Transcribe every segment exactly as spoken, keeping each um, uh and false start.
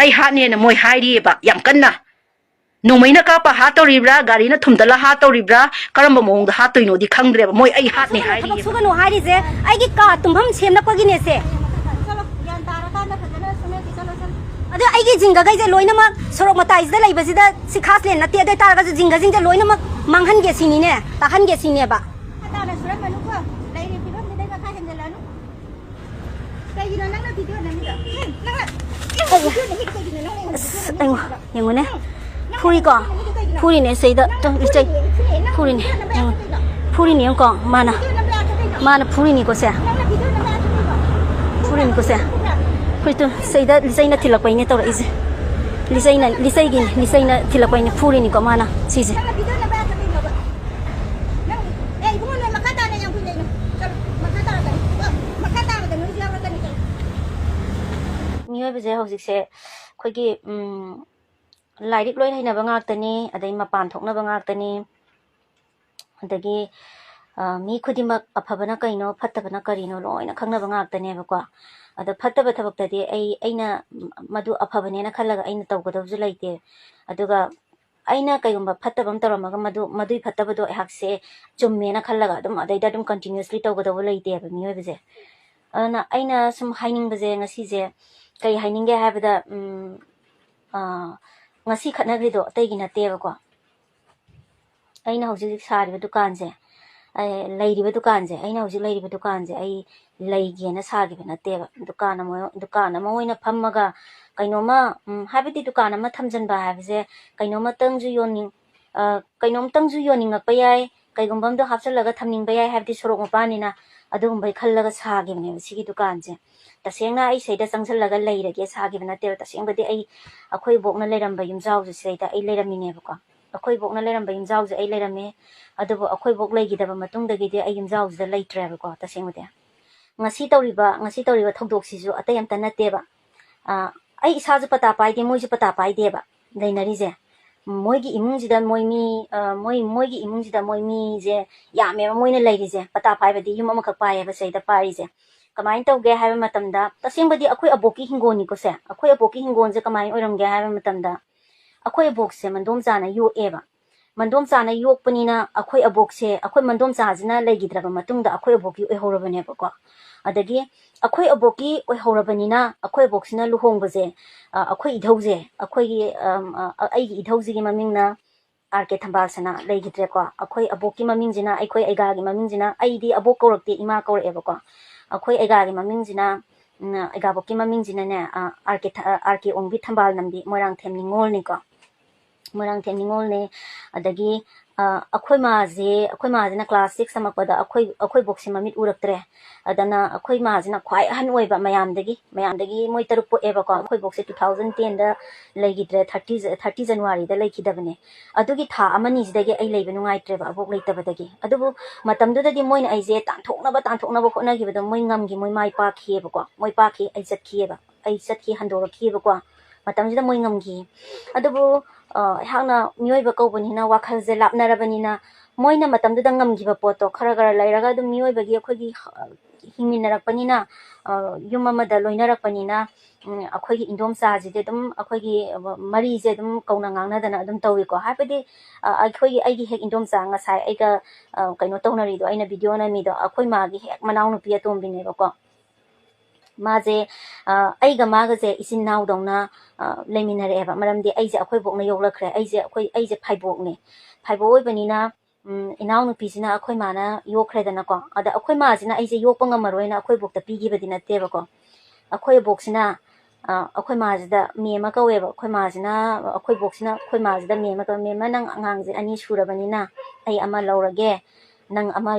ꯑꯩ ꯍꯥꯠꯅꯦꯅ ꯃꯣꯏ ꯍꯥꯏꯔꯤꯑꯕ ꯌꯥꯝ ꯀꯟꯅ꯫ ꯅꯣꯡꯃꯩꯅ ꯀꯥꯞꯄ ꯍꯥꯠꯇꯧꯔꯤꯕ꯭ꯔꯥ, ꯒꯥꯔꯤꯅ ꯊꯨꯝꯗꯠꯂ ꯍꯥꯠꯇꯧꯔꯤꯕ꯭ꯔꯥ, ꯀꯔꯝꯕ ꯃꯑꯣꯡꯗ ꯍꯥꯠꯇꯣꯏꯅꯣꯗꯤ ꯈꯪꯗ꯭ꯔꯦꯕ꯫ ꯃꯣꯏ ꯑꯩ ꯍꯥꯠꯅꯦ ꯊꯕꯛ ꯍꯥꯏꯔꯤꯑꯕ꯫ ꯁꯨꯒꯅꯨ ꯍꯥꯏꯔꯤꯁꯦ ꯑꯩꯒꯤ ꯀꯥ ꯇꯨꯝꯐꯝ ꯁꯦꯝꯂꯛꯄꯒꯤꯅꯦ ꯁꯦ꯫ ꯆꯠꯂꯣ, ꯒ꯭ꯌꯥꯟ ꯇꯥꯔꯀꯥꯟꯗ ꯐꯖꯅ ꯁꯨꯅꯁꯤ, ꯆꯠꯂꯣ, ꯆꯠꯂꯣ꯫ ꯑꯗꯣ ꯑꯩꯒꯤ ꯖꯤꯡꯒꯈꯩꯁꯦ ꯂꯣꯏꯅꯃꯛ ꯁꯣꯔꯣꯛ ꯃꯇꯥꯏꯁꯤꯗ ꯂꯩꯕꯁꯤꯗ ꯁꯤ ꯈꯥꯁ ꯂꯦꯟ ꯅꯠꯇꯦ, ꯑꯗꯨ ꯑꯣꯏꯇꯥꯔꯒꯁꯨ ꯖꯤꯡꯒꯁꯤꯡꯁꯦ ꯂꯣꯏꯅꯃꯛ ꯃꯥꯡꯍꯟꯒꯦ ꯁꯤꯅꯤꯅꯦ, ꯇꯥꯍꯟꯒꯦ ꯁꯤꯅꯦꯕ꯫ ꯃꯈꯥ ꯇꯥꯅ ꯁꯨꯔꯝꯃꯅꯨꯀꯣ, ꯂꯩꯔꯤ ꯐꯤꯕꯝꯁꯤꯗꯩ ꯃꯈꯥ ꯍꯦꯟꯖꯜꯂꯛꯑꯅꯨ꯫ ꯀꯩꯒꯤꯅꯣ ꯅꯪꯅ ꯚꯤꯗꯤꯑꯣ ꯅꯝꯃꯤꯗꯣ? ꯅꯪꯅ, ꯅꯪꯅ ꯚꯤꯗꯤꯑꯣ ꯅꯝꯃꯤꯗꯣ ꯀꯩꯒꯤꯅꯣ? ꯅꯪꯅ ꯑꯩꯉꯣꯟꯗ ꯑꯁ, ꯚꯤꯗꯤꯑꯣ ꯑꯩꯉꯣꯟ-, ꯅꯝꯃꯤꯗꯣ? ꯌꯦꯡꯉꯨꯅꯦ꯫ ꯅꯪꯅ ꯐꯨꯏꯀꯣ? ꯅꯝꯃꯤꯗꯣ ꯀꯩꯒꯤꯅꯣ? ꯐꯨꯔꯤꯅꯦ ꯁꯤꯗ꯫ ꯅꯪꯅ ꯇꯨ, ꯏꯆꯦ꯫ ꯐꯨꯔꯤꯅꯦ, ꯐꯨꯔꯤꯅꯦ, ꯅꯪ ꯐꯨꯔꯤꯅꯦ꯫ ꯐꯨꯔꯤꯅꯦ ꯌꯦꯡꯉꯨꯀꯣ, ꯃꯥꯅ꯫ ꯅꯪꯅ ꯅꯝꯕ ꯌꯥꯗ꯭ꯔꯣ ꯀꯩꯅꯣ? ꯃꯥꯅ ꯐꯨꯔꯤꯅꯤꯀꯣ ꯁꯦ꯫ ꯅꯪꯅ ꯚꯤꯗꯤꯑꯣ ꯅꯝꯕ ꯌꯥꯗ꯭ꯔꯣ ꯀꯩꯅꯣ? ꯐꯨꯔꯤꯅꯤꯀꯣ ꯁꯦ꯫ ꯐꯨꯔꯤꯗꯣ ꯁꯤꯗ ꯂꯤꯆꯩꯅ ꯊꯤꯜꯂꯛꯄꯩꯅꯦ ꯇꯧꯔꯛꯏꯁꯦ꯫ ꯂꯤꯆꯩꯅ, ꯂꯤꯆꯩꯒꯤꯅꯤ, ꯂꯤꯆꯩꯅ ꯊꯤꯜꯂꯛꯄꯩꯅꯦ ꯐꯨꯔꯤꯅꯤꯀꯣ ꯃꯥꯅ ꯁꯤꯁꯦ꯫ ꯅꯪꯅ ꯚꯤꯗꯤꯑꯣ ꯅꯝꯕ ꯌꯥꯗ꯭ꯔꯣ ꯀꯩꯅꯣꯕ? ꯅꯪ, ꯑꯦ, ꯏꯕꯨꯡꯉꯣ, ꯅꯣꯏ ꯃꯈꯥ ꯇꯥꯅ ꯌꯥꯝ ꯀꯨꯏ ꯂꯩꯅꯨ꯫ ꯆꯠꯂꯣ, ꯃꯈꯥ ꯇꯥꯔꯛꯀꯅꯤ꯫ ꯀꯣ, ꯃꯈꯥ ꯇꯥꯕꯗ ꯅꯣꯏꯁꯨ ꯌꯥꯎꯔꯛꯀꯅꯤ, ꯆꯠꯂꯣ꯫ ꯃꯤꯑꯣꯏꯕꯁꯦ ꯍꯧꯖꯤꯛꯁꯦ ꯑꯩꯈꯣꯏꯒꯤ, ꯎꯝ, ꯂꯥꯏꯔꯤꯛ ꯂꯣꯏ ꯍꯩꯅꯕ ꯉꯥꯛꯇꯅꯤ, ꯑꯗꯩ ꯃꯄꯥꯟ ꯊꯣꯛꯅꯕ ꯉꯥꯛꯇꯅꯤ, ꯑꯗꯒꯤ, ꯑ, ꯃꯤ ꯈꯨꯗꯤꯡꯃꯛ ꯑꯐꯕꯅ ꯀꯩꯅꯣ, ꯐꯠꯇꯕꯅ ꯀꯔꯤꯅꯣ ꯂꯣꯏꯅ ꯈꯪꯅꯕ ꯉꯥꯛꯇꯅꯦꯕꯀꯣ꯫ ꯑꯗꯣ ꯐꯠꯇꯕ ꯊꯕꯛꯇꯗꯤ ꯑꯩ, ꯑꯩꯅ ꯃꯗꯨ ꯑꯐꯕꯅꯦꯅ ꯈꯜꯂꯒ ꯑꯩꯅ ꯇꯧꯒꯗꯕꯁꯨ ꯂꯩꯇꯦ꯫ ꯑꯗꯨꯒ ꯑꯩꯅ ꯀꯩꯒꯨꯝꯕ ꯐꯠꯇꯕ ꯑꯃ ꯇꯧꯔꯝꯃꯒ ꯃꯗꯨ, ꯃꯗꯨꯏ ꯐꯠꯇꯕꯗꯣ ꯑꯩꯍꯥꯛꯁꯦ ꯆꯨꯝꯃꯦꯅ ꯈꯜꯂꯒ ꯑꯗꯨꯝ ꯑꯗꯩꯗ ꯑꯗꯨꯝ continuously ꯇꯧꯒꯗꯧꯕ ꯂꯩꯇꯦꯕ ꯃꯤꯑꯣꯏꯕꯁꯦ꯫ ꯑꯗꯨꯅ ꯑꯩꯅ ꯁꯨꯝ ꯍꯥꯏꯅꯤꯡꯕꯁꯦ ꯉꯁꯤꯁꯦ ꯀꯩ ꯍꯥꯏꯅꯤꯡꯒꯦ ꯍꯥꯏꯕꯗ, ꯎꯝ, ꯑ, ꯉꯁꯤ ꯈꯠꯅꯈ꯭ꯔꯤꯗꯣ ꯑꯇꯩꯒꯤ ꯅꯠꯇꯦꯕꯀꯣ꯫ ꯑꯩꯅ ꯍꯧꯖꯤꯛ ꯍꯧꯖꯤꯛ ꯁꯥꯔꯤꯕ ꯗꯨꯀꯥꯟꯁꯦ, ꯑꯩ ꯂꯩꯔꯤꯕ ꯗꯨꯀꯥꯟꯁꯦ, ꯑꯩꯅ ꯍꯧꯖꯤꯛ ꯂꯩꯔꯤꯕ ꯗꯨꯀꯥꯟꯁꯦ ꯑꯩ ꯂꯩꯒꯦꯅ ꯁꯥꯈꯤꯕ ꯅꯠꯇꯦꯕ꯫ ꯗꯨꯀꯥꯟ ꯑꯃ, ꯗꯨꯀꯥꯟ ꯑꯃ ꯑꯣꯏꯅ ꯐꯝꯃꯒ ꯀꯩꯅꯣꯝꯃ, ꯎꯝ, ꯍꯥꯏꯕꯗꯤ ꯗꯨꯀꯥꯟ ꯑꯃ ꯊꯝꯖꯤꯟꯕ ꯍꯥꯏꯕꯁꯦ ꯀꯩꯅꯣꯝꯃꯇꯪꯁꯨ ꯌꯣꯟꯅꯤꯡ-, ꯑ, ꯀꯩꯅꯣꯝꯇꯪꯁꯨ ꯌꯣꯟꯅꯤꯡꯉꯛꯄ ꯌꯥꯏ, ꯀꯩꯒꯨꯝꯕ ꯑꯃꯗꯣ ꯍꯥꯞꯆꯤꯜꯂꯒ ꯊꯝꯅꯤꯡꯕ ꯌꯥꯏ, ꯍꯥꯏꯕꯗꯤ ꯁꯣꯔꯣꯛ ꯃꯄꯥꯟꯅꯤꯅ꯫ ꯑꯗꯨꯒꯨꯝꯕꯩ ꯈꯜꯂꯒ ꯁꯥꯈꯤꯕꯅꯦꯕ ꯁꯤꯒꯤ ꯗꯨꯀꯥꯟꯁꯦ꯫ ꯇꯁꯦꯡꯅ ꯑꯩ ꯁꯤꯗ ꯆꯪꯁꯤꯜꯂꯒ ꯂꯩꯔꯒꯦ ꯁꯥꯈꯤꯕ ꯅꯠꯇꯦꯕ꯫ ꯇꯁꯦꯡꯕꯗꯤ ꯑꯩ, ꯑꯩꯈꯣꯏ ꯕꯣꯛꯅ ꯂꯩꯔꯝꯕ ꯌꯨꯝꯖꯥꯎꯁꯦ ꯁꯤꯗꯩꯗ ꯑꯩ ꯂꯩꯔꯝꯃꯤꯅꯦꯕꯀꯣ꯫ ꯑꯩꯈꯣꯏ ꯕꯣꯛꯅ ꯂꯩꯔꯝꯕ ꯌꯨꯝꯖꯥꯎꯁꯦ ꯑꯩ ꯂꯩꯔꯝꯃꯦ꯫ ꯑꯗꯨꯕꯨ ꯑꯩꯈꯣꯏ ꯕꯣꯛ ꯂꯩꯈꯤꯗꯕ ꯃꯇꯨꯡꯗꯒꯤꯗꯤ ꯑꯩ ꯌꯨꯝꯖꯥꯎꯁꯤꯗ ꯂꯩꯇ꯭ꯔꯦꯕꯀꯣ꯫ ꯇꯁꯦꯡꯕꯗꯤ ꯉꯁꯤ ꯇꯧꯔꯤꯕ, ꯉꯁꯤ ꯇꯧꯔꯤꯕ ꯊꯧꯗꯣꯛꯁꯤꯁꯨ ꯑꯇꯩ ꯑꯝꯇ ꯅꯠꯇꯦꯕ꯫ ꯑ, ꯑꯩ ꯏꯁꯥꯁꯨ ꯄꯇꯥ ꯄꯥꯏꯗꯦ, ꯃꯣꯏꯁꯨ ꯄꯇꯥ ꯄꯥꯏꯗꯦꯕ ꯂꯩꯅꯔꯤꯁꯦ꯫ ꯃꯣꯏꯒꯤ ꯏꯃꯨꯡꯁꯤꯗ ꯃꯣꯏ ꯃꯤ, ꯑ, ꯃꯣꯏ, ꯃꯣꯏꯒꯤ ꯏꯃꯨꯡꯁꯤꯗ ꯃꯣꯏ ꯃꯤꯁꯦ ꯌꯥꯝꯃꯦꯕ ꯃꯣꯏꯅ ꯂꯩꯔꯤꯁꯦ꯫ ꯄꯇꯥ ꯄꯥꯏꯕꯗꯤ ꯌꯨꯝ ꯑꯃꯈꯛ ꯄꯥꯏꯌꯦꯕ ꯁꯤꯗꯩꯗ ꯄꯥꯏꯔꯤꯁꯦ꯫ ꯀꯃꯥꯏꯅ ꯇꯧꯒꯦ ꯍꯥꯏꯕ ꯃꯇꯝꯗ, ꯇꯁꯦꯡꯕꯗꯤ ꯑꯩꯈꯣꯏ ꯑꯕꯣꯛꯀꯤ ꯍꯤꯡꯒꯣꯜꯅꯤꯀꯣ ꯁꯦ꯫ ꯑꯩꯈꯣꯏ ꯑꯕꯣꯛꯀꯤ ꯍꯤꯡꯒꯣꯜꯁꯦ ꯀꯃꯥꯏꯅ ꯑꯣꯏꯔꯝꯒꯦ ꯍꯥꯏꯕ ꯃꯇꯝꯗ, ꯑꯩꯈꯣꯏ ꯑꯕꯣꯛꯁꯦ ꯃꯟꯗꯣꯝꯆꯥꯅ ꯌꯣꯛꯑꯦꯕ꯫ ꯃꯟꯗꯣꯝꯆꯥꯅ ꯌꯣꯛꯄꯅꯤꯅ ꯑꯩꯈꯣꯏ ꯑꯕꯣꯛꯁꯦ, ꯑꯩꯈꯣꯏ ꯃꯟꯗꯣꯝꯆꯥꯁꯤꯅ ꯂꯩꯈꯤꯗ꯭ꯔꯕ ꯃꯇꯨꯡꯗ ꯑꯩꯈꯣꯏ ꯑꯕꯣꯛꯀꯤ ꯑꯣꯏꯍꯧꯔꯕꯅꯦꯕꯀꯣ꯫ ꯑꯗꯒꯤ ꯑꯩꯈꯣꯏ ꯑꯕꯣꯛꯀꯤ ꯑꯣꯏꯍꯧꯔꯕꯅꯤꯅ, ꯑꯩꯈꯣꯏ ꯑꯕꯣꯛꯁꯤꯅ ꯂꯨꯍꯣꯡꯕꯁꯦ, ꯑ, ꯑꯩꯈꯣꯏ ꯏꯙꯧꯁꯦ, ꯑꯩꯈꯣꯏꯒꯤ, ꯑꯝ, ꯑ, ꯑꯩꯒꯤ ꯏꯙꯧꯁꯤꯒꯤ ꯃꯃꯤꯡꯅ ꯑꯥꯔ ꯀꯦ ꯊꯝꯕꯥꯜꯁꯅꯥ ꯂꯩꯈꯤꯗ꯭ꯔꯦꯀꯣ꯫ ꯑꯩꯈꯣꯏ ꯑꯕꯣꯛꯀꯤ ꯃꯃꯤꯡꯁꯤꯅ, ꯑꯩꯈꯣꯏ ꯑꯩꯒꯥꯒꯤ ꯃꯃꯤꯡꯁꯤꯅ, ꯑꯩꯗꯤ ꯑꯕꯣꯛ ꯀꯧꯔꯛꯇꯦ, ꯏꯃꯥ ꯀꯧꯔꯛꯑꯦꯕꯀꯣ꯫ ꯑꯩꯈꯣꯏ ꯑꯩꯒꯥꯒꯤ ꯃꯃꯤꯡꯁꯤꯅ, ꯎꯝ, ꯑꯩꯒꯥꯕꯣꯛꯀꯤ ꯃꯃꯤꯡꯁꯤꯅꯅꯦ, ꯑ, ꯑꯥꯔ ꯀꯦ ꯊ-, ꯑ, ꯑꯥꯔ ꯀꯦ ꯑꯣꯡꯕꯤ ꯊꯝꯕꯥꯜ ꯅꯝꯕꯤ, ꯃꯣꯏꯔꯥꯡꯊꯦꯝ ꯅꯤꯉꯣꯜꯅꯤꯀꯣ꯫ ꯃꯣꯏꯔꯥꯡꯊꯦꯝ ꯅꯤꯉꯣꯜꯅꯦ꯫ ꯑꯗꯒꯤ, ꯑ, ꯑꯩꯈꯣꯏ ꯃꯥꯁꯦ, ꯑꯩꯈꯣꯏ ꯃꯥꯁꯤꯅ class six ꯇꯝꯃꯛꯄꯗ ꯑꯩꯈꯣꯏ, ꯑꯩꯈꯣꯏ ꯕꯣꯛꯁꯦ ꯃꯃꯤꯠ ꯎꯔꯛꯇ꯭ꯔꯦ꯫ ꯑꯗꯨꯅ ꯑꯩꯈꯣꯏ ꯃꯥꯁꯤꯅ ꯈ꯭ꯋꯥꯏ ꯑꯍꯟ ꯑꯣꯏꯕ ꯃꯌꯥꯝꯗꯒꯤ, ꯃꯌꯥꯝꯗꯒꯤ ꯃꯣꯏ ꯇꯔꯨꯛ ꯄꯣꯛꯑꯦꯕꯀꯣ꯫ ꯑꯩꯈꯣꯏ ꯕꯣꯛꯁꯦ two thousand ten ꯗ ꯂꯩꯈꯤꯗ꯭ꯔꯦ, thirty, thirty January ꯗ ꯂꯩꯈꯤꯗꯕꯅꯦ꯫ ꯑꯗꯨꯒꯤ ꯊꯥ ꯑꯃꯅꯤꯁꯤꯗꯒꯤ ꯑꯩ ꯂꯩꯕ ꯅꯨꯡꯉꯥꯏꯇ꯭ꯔꯦꯕ, ꯑꯕꯣꯛ ꯂꯩꯇꯕꯗꯒꯤ꯫ ꯑꯗꯨꯕꯨ ꯃꯇꯝꯗꯨꯗꯗꯤ ꯃꯣꯏꯅ ꯑꯩꯁꯦ ꯇꯥꯟꯊꯣꯛꯅꯕ, ꯇꯥꯟꯊꯣꯛꯅꯕ ꯍꯣꯠꯅꯈꯤꯕꯗꯣ ꯃꯣꯏ ꯉꯝꯈꯤ, ꯃꯣꯏ ꯃꯥꯏ ꯄꯥꯛꯈꯤꯑꯕꯀꯣ꯫ ꯃꯣꯏ ꯄꯥꯛꯈꯤ, ꯑꯩ ꯆꯠꯈꯤꯑꯕ, ꯑꯩ ꯆꯠꯈꯤ, ꯍꯟꯗꯣꯔꯛꯈꯤꯑꯕꯀꯣ꯫ ꯃꯇꯝꯁꯤꯗ ꯃꯣꯏ ꯉꯝꯈꯤ꯫ ꯑꯗꯨꯕꯨ, ꯑ, ꯑꯩꯍꯥꯛꯅ ꯃꯤꯑꯣꯏꯕ ꯀꯧꯕꯅꯤꯅ, ꯋꯥꯈꯜꯁꯦ ꯂꯥꯞꯅꯔꯕꯅꯤꯅ, ꯃꯣꯏꯅ ꯃꯇꯝꯗꯨꯗ ꯉꯝꯈꯤꯕ ꯄꯣꯠꯇꯣ ꯈꯔ ꯈꯔ ꯂꯩꯔꯒ ꯑꯗꯨꯝ ꯃꯤꯑꯣꯏꯕꯒꯤ ꯑꯩꯈꯣꯏꯒꯤ, ꯑ, ꯍꯤꯡꯃꯤꯟꯅꯔꯛꯄꯅꯤꯅ, ꯑ, ꯌꯨꯝ ꯑꯃꯗ ꯂꯣꯏꯅꯔꯛꯄꯅꯤꯅ, ꯎꯝ, ꯑꯩꯈꯣꯏꯒꯤ ꯏꯟꯗꯣꯝꯆꯥꯁꯤꯗꯤ ꯑꯗꯨꯝ ꯑꯩꯈꯣꯏꯒꯤ, ꯑ, ꯃꯔꯤꯁꯦ ꯑꯗꯨꯝ ꯀꯧꯅ ꯉꯥꯡꯅꯗꯅ ꯑꯗꯨꯝ ꯇꯧꯏꯀꯣ꯫ ꯍꯥꯏꯕꯗꯤ, ꯑ, ꯑꯩꯈꯣꯏꯒꯤ, ꯑꯩꯒꯤ ꯍꯦꯛ ꯏꯟꯗꯣꯝꯆꯥ ꯉꯁꯥꯏ ꯑꯩꯒ, ꯑ, ꯀꯩꯅꯣ ꯇꯧꯅꯔꯤꯗꯣ, ꯑꯩꯅ video ꯅꯝꯃꯤꯗꯣ, ꯑꯩꯈꯣꯏ ꯃꯥꯒꯤ ꯍꯦꯛ ꯃꯅꯥꯎꯅꯨꯄꯤ ꯑꯇꯣꯝꯕꯤꯅꯦꯕꯀꯣ꯫ ꯃꯥꯁꯦ, ꯑ, ꯑꯩꯒ ꯃꯥꯒꯁꯦ ꯏꯆꯤꯟ ꯏꯅꯥꯎꯗꯧꯅ, ꯑ, ꯂꯩꯃꯤꯟꯅꯔꯛꯑꯦꯕ꯫ ꯃꯔꯝꯗꯤ ꯑꯩꯁꯦ ꯑꯩꯈꯣꯏ ꯕꯣꯛꯅ ꯌꯣꯛꯂꯛꯈ꯭ꯔꯦ꯫ ꯑꯩꯁꯦ ꯑꯩꯈꯣꯏ, ꯑꯩꯁꯦ ꯐꯥꯏꯕꯣꯛꯅꯦ꯫ ꯐꯥꯏꯕꯣꯛ ꯑꯣꯏꯕꯅꯤꯅ, ꯎꯝ, ꯏꯅꯥꯎꯅꯨꯄꯤꯁꯤꯅ ꯑꯩꯈꯣꯏ ꯃꯥꯅ ꯌꯣꯛꯈ꯭ꯔꯦꯗꯅꯀꯣ꯫ ꯑꯗ ꯑꯩꯈꯣꯏ ꯃꯥꯁꯤꯅ ꯑꯩꯁꯦ ꯌꯣꯛꯄ ꯉꯝꯃꯔꯣꯏꯅ ꯑꯩꯈꯣꯏ ꯕꯣꯛꯇ ꯄꯤꯈꯤꯕꯗꯤ ꯅꯠꯇꯦꯕꯀꯣ꯫ ꯑꯩꯈꯣꯏ ꯕꯣꯛꯁꯤꯅ, ꯑ, ꯑꯩꯈꯣꯏ ꯃꯥꯁꯤꯗ ꯃꯦꯝꯃ ꯀꯧꯋꯦꯕ꯫ ꯑꯩꯈꯣꯏ ꯃꯥꯁꯤꯅ, ꯑꯩꯈꯣꯏ ꯕꯣꯛꯁꯤꯅ ꯑꯩꯈꯣꯏ ꯃꯥꯁꯤꯗ ꯃꯦꯝꯃ ꯀꯧꯋꯦ, "ꯃꯦꯝꯃ, ꯅꯪ ꯑꯉꯥꯡꯁꯦ ꯑꯅꯤ ꯁꯨꯔꯕꯅꯤꯅ ꯑꯩ ꯑꯃ ꯂꯧꯔꯒꯦ, ꯅꯪ ꯑꯃ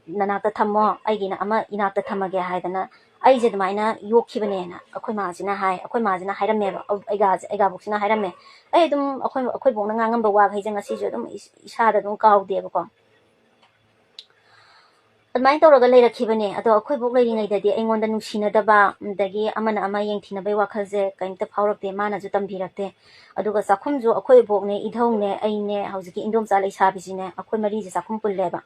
ꯅꯅꯥꯛꯇ ꯊꯝꯃꯣ, ꯑꯩꯒꯤꯅ ꯑꯃ ꯏꯅꯥꯛꯇ ꯊꯝꯃꯒꯦ" ꯍꯥꯏꯗꯅ ꯑꯩꯁꯦ ꯑꯗꯨꯃꯥꯏꯅ ꯌꯣꯛꯈꯤꯕꯅꯦꯅ ꯑꯩꯈꯣꯏ ꯃꯥꯁꯤꯅ ꯍꯥꯏ, ꯑꯩꯈꯣꯏ ꯃꯥꯁꯤꯅ ꯍꯥꯏꯔꯝꯃꯦꯕ, ꯑꯩꯒꯥꯁꯦ, ꯑꯩꯒꯥꯕꯣꯛꯁꯤꯅ ꯍꯥꯏꯔꯝꯃꯦ꯫ ꯑꯩ ꯑꯗꯨꯝ ꯑꯩꯈꯣꯏ, ꯑꯩꯈꯣꯏ ꯕꯣꯛꯅ ꯉꯥꯡꯉꯝꯕ ꯋꯥꯈꯩꯁꯦ ꯉꯁꯤꯁꯨ ꯑꯗꯨꯝ ꯏꯁ-, ꯏꯁꯥꯗ ꯑꯗꯨꯝ ꯀꯥꯎꯗꯦꯕꯀꯣ꯫ ꯑꯗꯨꯃꯥꯏꯅ ꯇꯧꯔꯒ ꯂꯩꯔꯛꯈꯤꯕꯅꯦ꯫ ꯑꯗꯣ ꯑꯩꯈꯣꯏ ꯏꯕꯣꯛ ꯂꯩꯔꯤꯉꯩꯗꯗꯤ ꯑꯩꯉꯣꯟꯗ ꯅꯨꯡꯁꯤꯅꯗꯕ, ꯑꯗꯒꯤ ꯑꯃꯅ ꯑꯃ ꯌꯦꯡꯊꯤꯅꯕꯩ ꯋꯥꯈꯜꯁꯦ ꯀꯔꯤꯝꯇ ꯐꯥꯎꯔꯛꯇꯦ, ꯃꯥꯅꯁꯨ ꯇꯝꯕꯤꯔꯛꯇꯦ꯫ ꯑꯗꯨꯒ ꯆꯥꯛꯈꯨꯝꯁꯨ ꯑꯩꯈꯣꯏ ꯏꯕꯣꯛꯅꯦ, ꯏꯙꯧꯅꯦ, ꯑꯩꯅꯦ, ꯍꯧꯖꯤꯛꯀꯤ ꯏꯟꯗꯣꯝꯆꯥ ꯂꯩꯁꯥꯕꯤꯁꯤꯅꯦ, ꯑꯩꯈꯣꯏ ꯃꯔꯤꯁꯦ ꯆꯥꯛꯈꯨꯝ ꯄꯨꯜꯂꯦꯕ꯫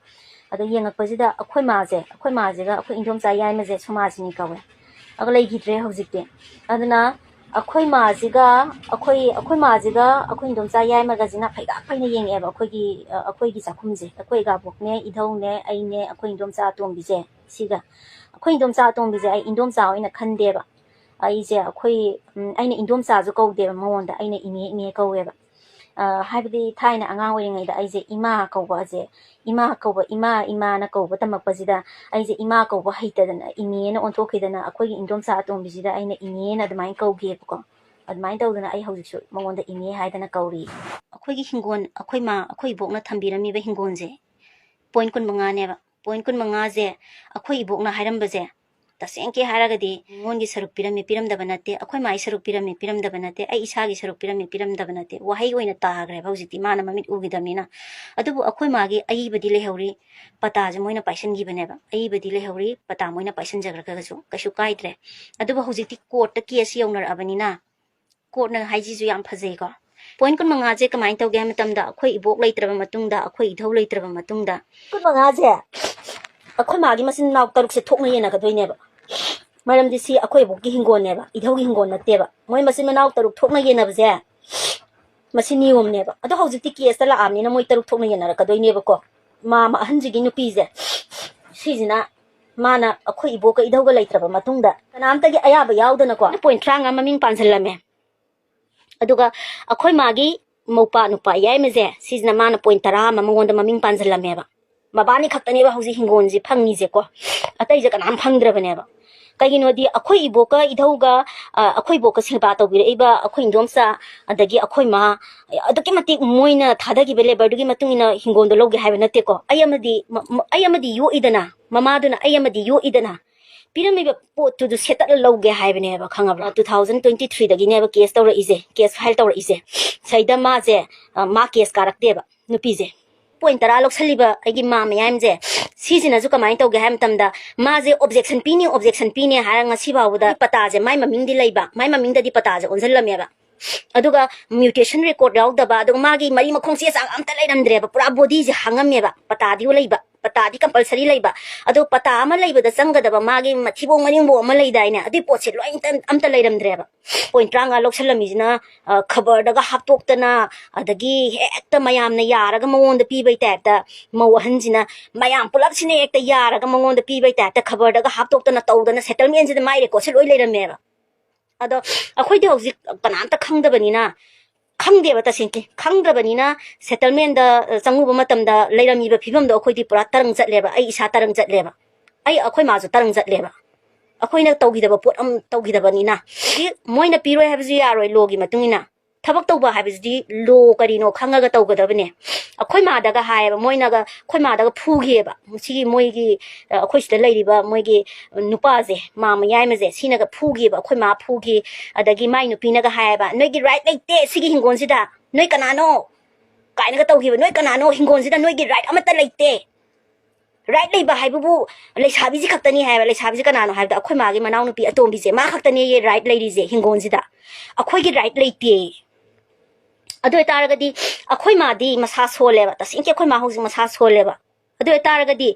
ꯑꯗꯣ ꯌꯦꯡꯉꯛꯄꯁꯤꯗ ꯑꯩꯈꯣꯏ ꯃꯥꯁꯦ, ꯑꯩꯈꯣꯏ ꯃꯥꯁꯤꯒ ꯑꯩꯈꯣꯏ ꯏꯟꯗꯣꯝꯆꯥ ꯌꯥꯏꯃꯁꯦ ꯁꯣꯃꯥꯖꯤꯅꯤ ꯀꯧꯋꯦ꯫ ꯑꯗꯣ ꯂꯩꯈꯤꯗ꯭ꯔꯦ ꯍꯧꯖꯤꯛꯇꯤ꯫ ꯑꯗꯨꯅ ꯑꯩꯈꯣꯏ ꯃꯥꯁꯤꯒ, ꯑꯩꯈꯣꯏ, ꯑꯩꯈꯣꯏ ꯃꯥꯁꯤꯒ ꯑꯩꯈꯣꯏ ꯏꯟꯗꯣꯝꯆꯥ ꯌꯥꯏꯃꯒꯁꯤꯅ ꯐꯩꯒꯥꯛ ꯐꯩꯅ ꯌꯦꯡꯉꯛꯑꯦꯕ ꯑꯩꯈꯣꯏꯒꯤ, ꯑ, ꯑꯩꯈꯣꯏꯒꯤ ꯆꯥꯛꯈꯨꯝꯁꯦ꯫ ꯑꯩꯈꯣꯏ ꯏꯕꯣꯛꯅꯦ, ꯏꯙꯧꯅꯦ, ꯑꯩꯅꯦ, ꯑꯩꯈꯣꯏ ꯏꯟꯗꯣꯝꯆꯥ ꯑꯇꯣꯝꯕꯤꯁꯦ ꯁꯤꯒ꯫ ꯑꯩꯈꯣꯏ ꯏꯟꯗꯣꯝꯆꯥ ꯑꯇꯣꯝꯕꯤꯁꯦ ꯑꯩ ꯏꯟꯗꯣꯝꯆꯥ ꯑꯣꯏꯅ ꯈꯟꯗꯦꯕ꯫ ꯑꯩꯁꯦ ꯑꯩꯈꯣꯏ, ꯎꯝ, ꯑꯩꯅ ꯏꯟꯗꯣꯝꯆꯥꯁꯨ ꯀꯧꯗꯦꯕ ꯃꯉꯣꯟꯗ, ꯑꯩꯅ ꯏꯅꯦ, ꯏꯅꯦ ꯀꯧꯋꯦꯕ꯫ ꯑ, ꯍꯥꯏꯕꯗꯤ ꯊꯥꯏꯅ ꯑꯉꯥꯡ ꯑꯣꯏꯔꯤꯉꯩꯗ ꯑꯩꯁꯦ ꯏꯃꯥ ꯀꯧꯕꯁꯦ, ꯏꯃꯥ ꯀꯧꯕ, ꯏꯃꯥ, ꯏꯃꯥꯅ ꯀꯧꯕ ꯇꯝꯃꯛꯄꯁꯤꯗ ꯑꯩꯁꯦ ꯏꯃꯥ ꯀꯧꯕ ꯍꯩꯇꯗꯅ ꯏꯅꯦꯅ ꯑꯣꯟꯊꯣꯛꯈꯤꯗꯅ ꯑꯩꯈꯣꯏꯒꯤ ꯏꯟꯗꯣꯝꯆꯥ ꯑꯇꯣꯝꯕꯤꯁꯤꯗ ꯑꯩꯅ ꯏꯅꯦꯅ ꯑꯗꯨꯃꯥꯏꯅ ꯀꯧꯈꯤꯑꯕꯀꯣ꯫ ꯑꯗꯨꯃꯥꯏꯅ ꯇꯧꯗꯅ ꯑꯩ ꯍꯧꯖꯤꯛꯁꯨ ꯃꯉꯣꯟꯗ ꯏꯅꯦ ꯍꯥꯏꯗꯅ ꯀꯧꯔꯤ꯫ ꯑꯩꯈꯣꯏꯒꯤ ꯍꯤꯡꯒꯣꯜ, ꯑꯩꯈꯣꯏ ꯃꯥ, ꯑꯩꯈꯣꯏ ꯏꯕꯣꯛꯅ ꯊꯝꯕꯤꯔꯝꯃꯤꯕ ꯍꯤꯡꯒꯣꯜꯁꯦ point ꯀꯨꯟ ꯃꯉꯥꯅꯦꯕ꯫ Point ꯀꯨꯟ ꯃꯉꯥꯁꯦ ꯑꯩꯈꯣꯏ ꯏꯕꯣꯛꯅ ꯍꯥꯏꯔꯝꯕꯁꯦ, ꯇꯁꯦꯡꯀꯤ ꯍꯥꯏꯔꯒꯗꯤ ꯃꯤꯉꯣꯟꯒꯤ ꯁꯔꯨꯛ ꯄꯤꯔꯝꯃꯤ ꯄꯤꯔꯝꯗꯕ ꯅꯠꯇꯦ, ꯑꯩꯈꯣꯏ ꯃꯥꯒꯤ ꯁꯔꯨꯛ ꯄꯤꯔꯝꯃꯤ ꯄꯤꯔꯝꯗꯕ ꯅꯠꯇꯦ, ꯑꯩ ꯏꯁꯥꯒꯤ ꯁꯔꯨꯛ ꯄꯤꯔꯝꯃꯤ ꯄꯤꯔꯝꯗꯕ ꯅꯠꯇꯦ, ꯋꯥꯍꯩ ꯑꯣꯏꯅ ꯇꯥꯈ꯭ꯔꯦꯕ ꯍꯧꯖꯤꯛꯇꯤ ꯃꯥꯅ ꯃꯃꯤꯠ ꯎꯈꯤꯗꯕꯅꯤꯅ꯫ ꯑꯗꯨꯕꯨ ꯑꯩꯈꯣꯏ ꯃꯥꯒꯤ ꯑꯏꯕꯗꯤ ꯂꯩꯍꯧꯔꯤ, ꯄꯇꯥꯁꯦ ꯃꯣꯏꯅ ꯄꯥꯏꯁꯟꯈꯤꯕꯅꯦꯕ, ꯑꯏꯕꯗꯤ ꯂꯩꯍꯧꯔꯤ, ꯄꯇꯥ ꯃꯣꯏꯅ ꯄꯥꯏꯁꯟꯖꯈ꯭ꯔꯒꯁꯨ ꯀꯩꯁꯨ ꯀꯥꯏꯗ꯭ꯔꯦ꯫ ꯑꯗꯨꯕꯨ ꯍꯧꯖꯤꯛꯇꯤ courtꯇ case ꯌꯧꯅꯔꯛꯑꯕꯅꯤꯅ, courtꯅ ꯍꯥꯏꯁꯤꯁꯨ ꯌꯥꯝ ꯐꯖꯩꯀꯣ꯫ Point ꯀꯨꯟ ꯃꯉꯥꯁꯦ ꯀꯃꯥꯏꯅ ꯇꯧꯒꯦ ꯍꯥꯏꯕ ꯃꯇꯝꯗ, ꯑꯩꯈꯣꯏ ꯏꯕꯣꯛ ꯂꯩꯇ꯭ꯔꯕ ꯃꯇꯨꯡꯗ, ꯑꯩꯈꯣꯏ ꯏꯙꯧ ꯂꯩꯇ꯭ꯔꯕ ꯃꯇꯨꯡꯗ, ꯀꯨꯟ ꯃꯉꯥꯁꯦ ꯑꯩꯈꯣꯏ ꯃꯥꯒꯤ ꯃꯆꯤꯟ ꯃꯅꯥꯎ ꯇꯔꯨꯛꯁꯦ ꯊꯣꯛꯅ ꯌꯦꯟꯅꯒꯗꯣꯏꯅꯦꯕ꯫ ꯃꯔꯝꯗꯤ ꯁꯤ ꯑꯩꯈꯣꯏ ꯏꯕꯣꯛꯀꯤ ꯍꯤꯡꯒꯣꯜꯅꯦꯕ, ꯏꯙꯧꯒꯤ ꯍꯤꯡꯒꯣꯜ ꯅꯠꯇꯦꯕ꯫ ꯃꯣꯏ ꯃꯆꯤꯟ ꯃꯅꯥꯎ ꯇꯔꯨꯛ ꯊꯣꯛꯅ ꯌꯦꯟꯅꯕꯁꯦ ꯃꯁꯤ ꯅꯤꯌꯣꯝꯅꯦꯕ꯫ ꯑꯗꯣ ꯍꯧꯖꯤꯛꯇꯤ caseꯇ ꯂꯥꯛꯑꯕꯅꯤꯅ ꯃꯣꯏ ꯇꯔꯨꯛ ꯊꯣꯛꯅ ꯌꯦꯟꯅꯔꯛꯀꯗꯣꯏꯅꯦꯕꯀꯣ꯫ ꯃꯥꯃ ꯑꯍꯟꯁꯤꯒꯤ ꯅꯨꯄꯤꯁꯦ, ꯁꯤꯁꯤꯅ ꯃꯥꯅ ꯑꯩꯈꯣꯏ ꯏꯕꯣꯛꯀ ꯏꯙꯧꯒ ꯂꯩꯇ꯭ꯔꯕ ꯃꯇꯨꯡꯗ ꯀꯅꯥꯝꯇꯒꯤ ꯑꯌꯥꯕ ꯌꯥꯎꯗꯅꯀꯣ point ꯇꯔꯥꯃꯉꯥ ꯃꯃꯤꯡ ꯄꯥꯟꯁꯤꯜꯂꯝꯃꯦ꯫ ꯑꯗꯨꯒ ꯑꯩꯈꯣꯏ ꯃꯥꯒꯤ ꯃꯧꯄꯥ ꯅꯨꯄꯥ ꯌꯥꯏꯃꯁꯦ, ꯁꯤꯁꯤꯅ ꯃꯥꯅ point ꯇꯔꯥ ꯑꯃ ꯃꯉꯣꯟꯗ ꯃꯃꯤꯡ ꯄꯥꯟꯁꯤꯜꯂꯝꯃꯦꯕ꯫ ꯃꯕꯥꯅꯤ ꯈꯛꯇꯅꯦꯕ ꯍꯧꯖꯤꯛ ꯍꯤꯡꯒꯣꯜꯁꯦ ꯐꯪꯉꯤꯁꯦꯀꯣ, ꯑꯇꯩꯁꯦ ꯀꯅꯥꯝ ꯐꯪꯗ꯭ꯔꯕꯅꯦꯕ꯫ ꯀꯩꯒꯤꯅꯣꯗꯤ ꯑꯩꯈꯣꯏ ꯏꯕꯣꯛꯀ ꯏꯙꯧꯒ, ꯑ, ꯑꯩꯈꯣꯏ ꯏꯕꯣꯛꯀ ꯁꯦꯕꯥ ꯇꯧꯕꯤꯔꯛꯏꯕ ꯑꯩꯈꯣꯏ ꯏꯟꯗꯣꯝꯆꯥ, ꯑꯗꯒꯤ ꯑꯩꯈꯣꯏ ꯃꯥ, ꯑꯗꯨꯛꯀꯤ ꯃꯇꯤꯛ ꯃꯣꯏꯅ ꯊꯥꯗꯈꯤꯕ labourꯗꯨꯒꯤ ꯃꯇꯨꯡ ꯏꯟꯅ ꯍꯤꯡꯒꯣꯜꯗꯣ ꯂꯧꯒꯦ ꯍꯥꯏꯕ ꯅꯠꯇꯦꯀꯣ꯫ ꯑꯩ ꯑꯃꯗꯤ, ꯃ-, ꯃ-, ꯑꯩ ꯑꯃꯗꯤ ꯌꯣꯛꯏꯗꯅ, ꯃꯃꯥꯗꯨꯅ ꯑꯩ ꯑꯃꯗꯤ ꯌꯣꯛꯏꯗꯅ, ꯄꯤꯔꯝꯃꯤꯕ ꯄꯣꯠꯇꯨꯗꯨ ꯁꯦꯠꯇꯠꯂ ꯂꯧꯒꯦ ꯍꯥꯏꯕꯅꯦꯕ, ꯈꯪꯉꯕ꯭ꯔꯥ? Two thousand twenty threeꯗꯒꯤꯅꯦꯕ case ꯇꯧꯔꯛꯏꯁꯦ, case file ꯇꯧꯔꯛꯏꯁꯦ꯫ ꯁꯤꯗ ꯃꯥꯁꯦ, ꯑ, ꯃꯥ case ꯀꯥꯔꯛꯇꯦꯕ ꯅꯨꯄꯤꯁꯦ꯫ ꯄꯣꯏꯟ ꯇꯔꯥ ꯂꯧꯁꯜꯂꯤꯕ ꯑꯩꯒꯤ ꯃꯥ ꯃꯌꯥꯝꯁꯦ, ꯁꯤꯁꯤꯅꯁꯨ ꯀꯃꯥꯏꯅ ꯇꯧꯒꯦ ꯍꯥꯏꯕ ꯃꯇꯝꯗ, ꯃꯥꯁꯦ ꯑꯣꯕꯖꯦꯛꯁꯟ ꯄꯤꯅꯤ, ꯑꯣꯕꯖꯦꯛꯁꯟ ꯄꯤꯅꯤ ꯍꯥꯏꯔꯒ ꯉꯁꯤ ꯐꯥꯎꯕꯗ ꯄꯇꯥꯁꯦ ꯃꯥꯏ ꯃꯃꯤꯡꯗꯤ ꯂꯩꯕ, ꯃꯥꯏ ꯃꯃꯤꯡꯗꯗꯤ ꯄꯇꯥꯁꯦ ꯑꯣꯟꯁꯤꯜꯂꯝꯃꯦꯕ꯫ ꯑꯗꯨꯒ ꯃ꯭ꯌꯨꯇꯦꯁꯟ ꯔꯦꯀꯣꯔꯗ ꯌꯥꯎꯗꯕ, ꯑꯗꯨꯒ ꯃꯥꯒꯤ ꯃꯔꯤ ꯃꯈꯣꯡ ꯆꯦ ꯆꯥꯡ ꯑꯝꯇ ꯂꯩꯔꯝꯗ꯭ꯔꯦꯕ, ꯄꯨꯔꯥ ꯕꯣꯗꯤꯁꯦ ꯍꯥꯡꯉꯝꯃꯦꯕ꯫ ꯄꯇꯥꯗꯤ ꯂꯩꯕ, ꯄꯇꯥꯗꯤ ꯀꯝꯄꯜꯁꯔꯤ ꯂꯩꯕ, ꯑꯗꯣ ꯄꯇꯥ ꯑꯃ ꯂꯩꯕꯗ ꯆꯪꯒꯗꯕ ꯃꯥꯒꯤ ꯃꯊꯤꯕꯣꯡ ꯃꯔꯤꯡꯕꯣꯡ ꯑꯃ ꯂꯩꯗꯥꯏꯅꯦ, ꯑꯗꯨꯏ ꯄꯣꯠꯁꯦ ꯂꯣꯏ ꯑꯝꯇ ꯂꯩꯔꯝꯗ꯭ꯔꯦꯕ꯫ ꯄꯣꯏꯟ ꯇꯔꯥꯃꯉꯥ ꯂꯧꯁꯜꯂꯝꯃꯤꯁꯤꯅ, ꯑ, ꯈꯕꯔꯗꯒ ꯍꯥꯞꯇꯣꯛꯇꯅ, ꯑꯗꯒꯤ ꯍꯦꯛꯇ ꯃꯌꯥꯝꯅ ꯌꯥꯔꯒ ꯃꯉꯣꯟꯗ ꯄꯤꯕꯩ ꯇꯥꯏꯞꯇ, ꯃꯧ ꯑꯍꯟꯁꯤꯅ ꯃꯌꯥꯝ ꯄꯨꯂꯞꯁꯤꯅ ꯍꯦꯛꯇ ꯌꯥꯔꯒ ꯃꯉꯣꯟꯗ ꯄꯤꯕꯩ ꯇꯥꯏꯞꯇ ꯈꯕꯔꯗꯒ ꯍꯥꯞꯇꯣꯛꯇꯅ ꯇꯧꯗꯅ ꯁꯦꯇꯜꯃꯦꯟꯁꯤꯗ ꯃꯥꯏ ꯔꯦꯀꯣꯔꯠꯁꯦ ꯂꯣꯏ ꯂꯩꯔꯝꯃꯦꯕ꯫ ꯑꯗꯣ ꯑꯩꯈꯣꯏꯗꯤ ꯍꯧꯖꯤꯛ ꯀꯅꯥꯝꯇ ꯈꯪꯗꯕꯅꯤꯅ, ꯈꯪꯗꯦꯕ ꯇꯁꯦꯡꯀꯤ, ꯈꯪꯗ꯭ꯔꯕꯅꯤꯅ ꯁꯦꯇꯜꯃꯦꯟꯗ, ꯑ, ꯆꯪꯉꯨꯕ ꯃꯇꯝꯗ ꯂꯩꯔꯝꯃꯤꯕ ꯐꯤꯕꯝꯗꯣ ꯑꯩꯈꯣꯏꯗꯤ ꯄꯨꯔꯥ ꯇꯔꯪ ꯆꯠꯂꯦꯕ꯫ ꯑꯩ ꯏꯁꯥ ꯇꯔꯪ ꯆꯠꯂꯦꯕ, ꯑꯩ, ꯑꯩꯈꯣꯏ ꯃꯥꯁꯨ ꯇꯔꯪ ꯆꯠꯂꯦꯕ꯫ ꯑꯩꯈꯣꯏꯅ ꯇꯧꯈꯤꯗꯕ ꯄꯣꯠ ꯑꯃ ꯇꯧꯈꯤꯗꯕꯅꯤꯅ꯫ ꯍꯧꯖꯤꯛ ꯃꯣꯏꯅ ꯄꯤꯔꯣꯏ ꯍꯥꯏꯕꯁꯨ ꯌꯥꯔꯣꯏ, ꯂꯣꯒꯤ ꯃꯇꯨꯡ ꯏꯟꯅ꯫ ꯊꯕꯛ ꯇꯧꯕ ꯍꯥꯏꯕꯁꯤꯗꯤ ꯂꯣ ꯀꯔꯤꯅꯣ ꯈꯪꯉꯒ ꯇꯧꯒꯗꯕꯅꯦ꯫ ꯑꯩꯈꯣꯏ ꯃꯥꯗꯒ ꯍꯥꯏꯌꯦꯕ, ꯃꯣꯏꯅꯒ, ꯑꯩꯈꯣꯏ ꯃꯥꯗꯒ ꯐꯨꯈꯤꯑꯕ꯫ ꯁꯤꯒꯤ ꯃꯣꯏꯒꯤ, ꯑ, ꯑꯩꯈꯣꯏ ꯁꯤꯗ ꯂꯩꯔꯤꯕ ꯃꯣꯏꯒꯤ ꯅꯨꯄꯥꯁꯦ, ꯃꯥ ꯃꯌꯥꯏꯃꯁꯦ, ꯁꯤꯅꯒ ꯐꯨꯈꯤꯑꯕ꯫ ꯑꯩꯈꯣꯏ ꯃꯥ ꯐꯨꯈꯤ, ꯑꯗꯒꯤ ꯃꯥꯏ ꯅꯨꯄꯤꯅꯒ ꯍꯥꯏꯌꯦꯕ, "ꯅꯣꯏꯒꯤ ꯔꯥꯏꯠ ꯂꯩꯇꯦ ꯁꯤꯒꯤ ꯍꯤꯡꯒꯣꯜꯁꯤꯗ, ꯅꯣꯏ ꯀꯅꯥꯅꯣ?" ꯀꯥꯏꯅꯒ ꯇꯧꯈꯤꯕ꯫ "ꯅꯣꯏ ꯀꯅꯥꯅꯣ? ꯍꯤꯡꯒꯣꯜꯁꯤꯗ ꯅꯣꯏꯒꯤ ꯔꯥꯏꯠ ꯑꯃꯠꯇ ꯂꯩꯇꯦ꯫ ꯔꯥꯏꯠ ꯂꯩꯕ ꯍꯥꯏꯕꯕꯨ ꯂꯩꯁꯥꯕꯤꯁꯤ ꯈꯛꯇꯅꯤ" ꯍꯥꯏꯕ꯫ ꯂꯩꯁꯥꯕꯤꯁꯤ ꯀꯅꯥꯅꯣ ꯍꯥꯏꯕꯗ, ꯑꯩꯈꯣꯏ ꯃꯥꯒꯤ ꯃꯅꯥꯎꯅꯨꯄꯤ ꯑꯇꯣꯝꯕꯤꯁꯦ, ꯃꯥ ꯈꯛꯇꯅꯦꯌꯦ ꯔꯥꯏꯠ ꯂꯩꯔꯤꯁꯦ ꯍꯤꯡꯒꯣꯜꯁꯤꯗ꯫ ꯑꯩꯈꯣꯏꯒꯤ ꯔꯥꯏꯠ ꯂꯩꯇꯦ꯫ ꯑꯗꯨ ꯑꯣꯏꯇꯥꯔꯒꯗꯤ ꯑꯩꯈꯣꯏ ꯃꯥꯗꯤ ꯃꯁꯥ ꯁꯣꯜꯂꯦꯕ, ꯇꯁꯦꯡꯀꯤ ꯑꯩꯈꯣꯏ ꯃꯥ ꯍꯧꯖꯤꯛ ꯃꯁꯥ ꯁꯣꯜꯂꯦꯕ꯫ ꯑꯗꯨ ꯑꯣꯏꯇꯥꯔꯒꯗꯤ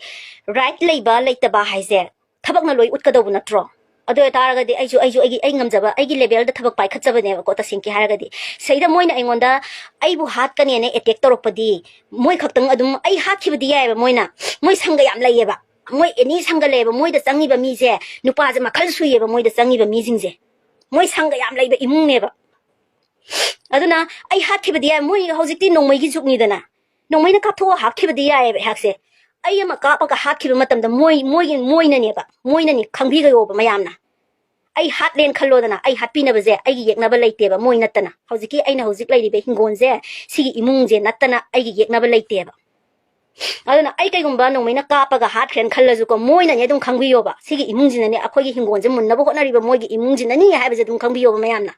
ꯔꯥꯏꯠ ꯂꯩꯕ ꯂꯩꯇꯕ ꯍꯥꯏꯁꯦ ꯊꯕꯛꯅ ꯂꯣꯏ ꯎꯠꯀꯗꯧꯕ ꯅꯠꯇ꯭ꯔꯣ? ꯑꯗꯨ ꯑꯣꯏꯇꯥꯔꯒꯗꯤ ꯑꯩꯁꯨ, ꯑꯩꯁꯨ ꯑꯩꯒꯤ, ꯑꯩ ꯉꯝꯖꯕ, ꯑꯩꯒꯤ ꯂꯦꯚꯦꯜꯗ ꯊꯕꯛ ꯄꯥꯏꯈꯠꯆꯕꯅꯦꯕꯀꯣ, ꯇꯁꯦꯡꯀꯤ ꯍꯥꯏꯔꯒꯗꯤ꯫ ꯁꯤꯗꯩꯗ ꯃꯣꯏꯅ ꯑꯩꯉꯣꯟꯗ ꯑꯩꯕꯨ ꯍꯥꯠꯀꯅꯦꯅ ꯑꯦꯇꯦꯛ ꯇꯧꯔꯛꯄꯗꯤ, ꯃꯣꯏ ꯈꯛꯇꯪ ꯑꯗꯨꯝ, ꯑꯩ ꯍꯥꯠꯈꯤꯕꯗꯤ ꯌꯥꯏꯑꯕ ꯃꯣꯏꯅ, ꯃꯣꯏ ꯁꯪꯒ ꯌꯥꯝ ꯂꯩꯌꯦꯕ, ꯃꯣꯏ ꯑꯦꯅꯤ ꯁꯪꯒ ꯂꯩꯌꯦꯕ, ꯃꯣꯏꯗ ꯆꯪꯉꯤꯕ ꯃꯤꯁꯦ, ꯅꯨꯄꯥꯁꯦ ꯃꯈꯜ ꯁꯨꯏꯌꯦꯕ ꯃꯣꯏꯗ ꯆꯪꯉꯤꯕ ꯃꯤꯁꯤꯡꯁꯦ, ꯃꯣꯏ ꯁꯪꯒ ꯌꯥꯝ ꯂꯩꯕ ꯏꯃꯨꯡꯅꯦꯕ꯫ ꯑꯗꯨꯅ ꯑꯩ ꯍꯥꯠꯈꯤꯕꯗꯤ ꯌꯥꯏ, ꯃꯣꯏ ꯍꯧꯖꯤꯛꯇꯤ ꯅꯣꯡꯃꯩꯒꯤ ꯖꯨꯛꯅꯤꯗꯅ, ꯅꯣꯡꯃꯩꯅ ꯀꯥꯞꯊꯣꯛꯑ ꯍꯥꯠꯈꯤꯕꯗꯤ ꯌꯥꯏꯑꯕ ꯑꯩꯍꯥꯛꯁꯦ꯫ ꯑꯩ ꯑꯃ ꯀꯥꯞꯄꯒ ꯍꯥꯠꯈꯤꯕ ꯃꯇꯝꯗ ꯃꯣꯏ, ꯃꯣꯏꯒꯤ, ꯃꯣꯏꯅꯅꯦꯕ, ꯃꯣꯏꯅꯅꯤ ꯈꯪꯕꯤꯒꯌꯣꯕ ꯃꯌꯥꯝꯅ꯫ ꯑꯩ ꯍꯥꯠꯂꯦꯅ ꯈꯜꯂꯣꯗꯅ, ꯑꯩ ꯍꯥꯠꯄꯤꯅꯕꯁꯦ ꯑꯩꯒꯤ ꯌꯦꯛꯅꯕ ꯂꯩꯇꯦꯕ, ꯃꯣꯏ ꯅꯠꯇꯅ꯫ ꯍꯧꯖꯤꯛꯀꯤ ꯑꯩꯅ ꯍꯧꯖꯤꯛ ꯂꯩꯔꯤꯕ ꯍꯤꯡꯒꯣꯜꯁꯦ, ꯁꯤꯒꯤ ꯏꯃꯨꯡꯁꯦ ꯅꯠꯇꯅ ꯑꯩꯒꯤ ꯌꯦꯛꯅꯕ ꯂꯩꯇꯦꯕ꯫ ꯑꯗꯨꯅ ꯑꯩ ꯀꯩꯒꯨꯝꯕ ꯅꯣꯡꯃꯩꯅ ꯀꯥꯞꯄꯒ ꯍꯥꯠꯈ꯭ꯔꯦꯅ ꯈꯜꯂꯁꯨꯀꯣ, ꯃꯣꯏꯅꯅꯦ ꯑꯗꯨꯝ ꯈꯪꯕꯤꯌꯣꯕ, ꯁꯤꯒꯤ ꯏꯃꯨꯡꯁꯤꯅꯅꯦ ꯑꯩꯈꯣꯏꯒꯤ ꯍꯤꯡꯒꯣꯜꯁꯦ ꯃꯨꯟꯅꯕ ꯍꯣꯠꯅꯔꯤꯕ ꯃꯣꯏꯒꯤ ꯏꯃꯨꯡꯁꯤꯅꯅꯤ ꯍꯥꯏꯕꯁꯦ ꯑꯗꯨꯝ ꯈꯪꯕꯤꯌꯣꯕ ꯃꯌꯥꯝꯅ꯫